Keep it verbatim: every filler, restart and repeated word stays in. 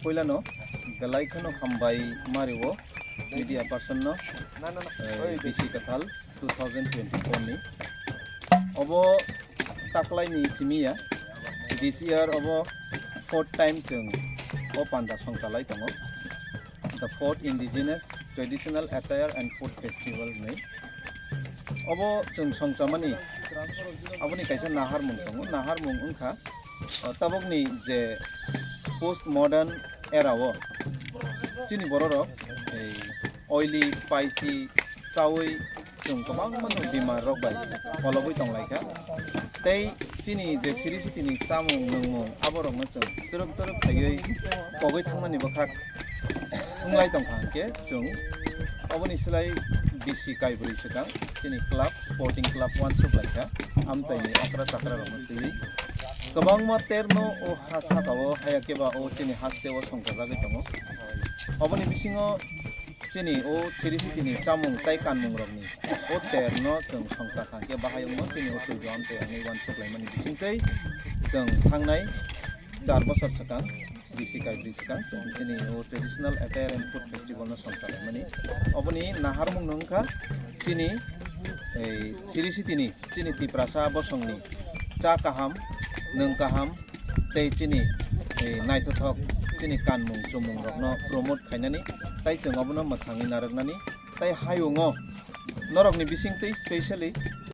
Puilano belai kheno hambai mario media person no, eh, bisi kathal two thousand twenty-four ni. Obo taklai ni simi ya, this year obo fourth time chwng o panda songchalai tongo, the fourth indigenous traditional attire and food festival hinwi. Obo chwng songchamani aboni kaisa naharmung tongo, naharmung wngkha, uh, tabukni je post modern era o chini bororok ei oily, spicy chawi chwng kwbangma no bimar rok bai kolobwi tonglaikha. Tei chini je siri sitini chamung nwngmung aborokno chwng twrwk twrwk khaiwi kogwi thangnani bwkhak wnglai tongkha hwnkhe chwng oboni slai bisi kaibrwi swkang chini club, sporting club uansuk laikha amchaini okra chakra rokno twiwi. Kwbangma terno o ha saka o haya keba o chini haste o songchajagwi tongo. Oboni bisingo chini o siri sitini chamung tei kanmung rokni o terno chwng songcha kha hwnkhe bahai wngno chini o twi doam tei ani uansuk laimani bisingtwi chwng thangnai char bosor swkang bisi kaibrwi swkang chwng chini o traditional attire and food festival no songcha laimani. Oboni naharmung no wngkha chini ei siri sitini chini Tiprasa bosongni cha kaham, nwng kaham, tei chini, eh, naithothok chini kanmung chumung rokno promote khainani, tei chwng obono mwthangwi narwknani, tei hayungo norokni bisingtwi specially